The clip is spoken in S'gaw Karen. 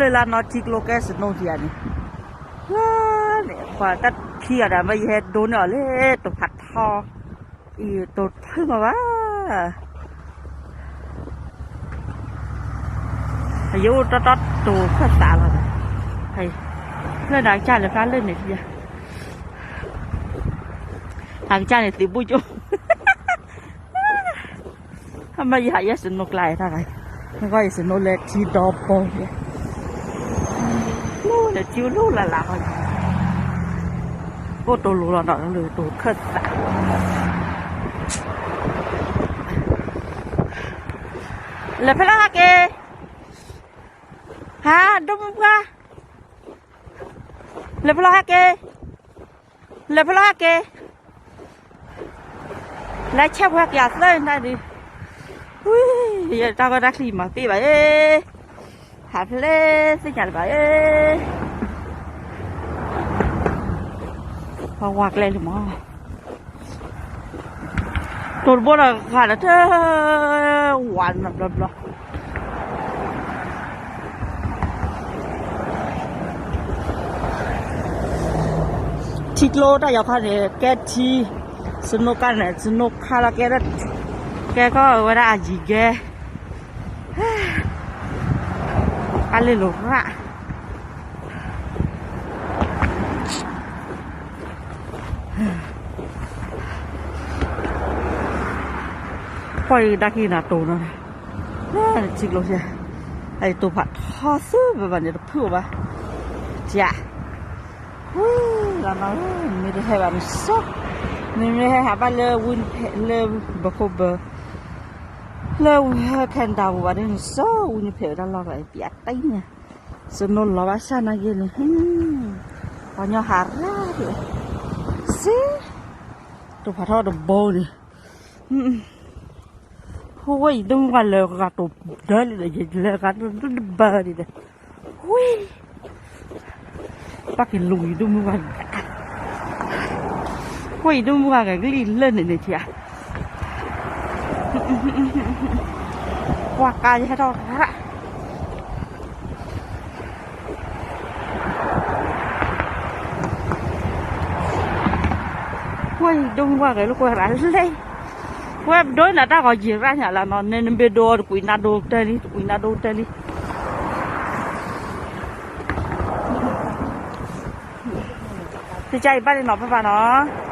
လၢလၢနီၢ်ထံကျိကဲ snow ထံဧါန့ၣ်, လၢန့ၣ် ပှၤတၢ်ထံအီၤဒီး မ့ၢ်ယဟဲဒိန့ၢ်အီၤလၢတိၤဖးထီ, အံၤတိၤတဖုမးဘၣ်, ယအိၣ်တီတီတိၤခၢၣ်သးလီၤဒီး, လၢနၤကစၢ်လဲၤဖျါလၢန့ၣ်ထံဧါ, နၤကစၢ်န့ၣ်သံးဘူၣ်ကၠိ မ့ၢ်ယဟးယဲ snow ကျါအံၤတၢ်ဂၤ, နကွၢ်ယ snow လဲၤထံဒီဘိ, လၢထံအိၣ်လၢလၢ်လၢ်ဃီ, အိၣ်တိၤလိၤလီၤဒီးလၢတိၤခၢၣ်သး, လဲၤဖဲလဲၣ်ဟဲက့ၤ, ဟါ ဒိၣ်မုၢ်ပှၢ်, လဲၤဖဲလဲၣ်ဟဲက့ၤ, လဲၤဖဲလဲၣ်ဟဲက့ၤ လဲၤဆဲးပှၤက့ၤအသၢနၤဒုး, ဝံၤ ယတၢ်ဂီၢ်တၢ်ချံမၤသ့ဘၣ်အ့, ဟးဖျဲၣ်သ့ၣ်ညါလၢၤဘၣ်အ့, ပှၤဝါကျဲလံမး, တိၤတဘိဒီးဃာ်ဒီးထဲ, ဝါနဘျီဘျီ ထံကျိတၢ်ယီၤခါန့ၣ် ကဲထံ, snow ကါန့ၣ် snow ခါလီၤကဲ, ကဲကီၢ်ဝဲဒၣ်အယံၤကဲ, အလ့လိၤရၣ်, ကွၢ်အံၤဒၣ်က့ၤနၤတိၤနီၤ, ထံကျိ, အံၤတိၤဖးထီသ့ဘၣ်ဘၣ်န့ၣ် တဖုၣ်အီၤဘၣ်, ကၠး ဝံၤလီၤနီၤ, မ့ၢ်တဟဲဘၣ်နဆိ, မ့မ့ၢ်ဟဲဟးဘၣ်လၢ Winnipeg လၢ Vancouver လၢ Canada ပူၤဘၣ်ဒီးနဆိ Winnipeg ဝဲဒၣ်လီၢ်ကျါ ပျးတၢ်ညါ, snow လီၤဘၣ်ဆၣ်နာ်က့န့ၣ်, ပှၤညီဟးရၣ်ဒၣ်, စ့, တိၤဖးထီတဘိန့ၣ် ဝဲအံၤဒိၣ်မုၢ်ဝါလၢဂၤတိၤဒၢလံဒီး ယလဲၤဂၤတဘၢဒံးဒီး, ဝံၤ, ပၢ်က့ၤလူၤအံၤဒိၣ်မုၢ်ဝါ, ဝဲအံၤဒိၣ်မုၢ်ဝါဂၤကလံၢ်လၢန့ၣ်န့ၣ်ထံဧါ, ကွၢ်ကါယဟဲထီၣ်ရၣ် ဝဲအံၤဒိၣ်မုၢ်ဝါဂၤလၢကွၢ်ရၣ်လဲၣ်, ဝဲဒိၣ်နၤတၢ်ဂီၤယံၤရၣ်ညါလၢနီၤ, နမ့ၢ်ဒိတကွံနၤဒိတၢ်လံ, တကွံနၤဒိတၢ်လံ, တကါအံၤဘၣ်လံနီၤ ပၢ်ပၢ်နီၤ.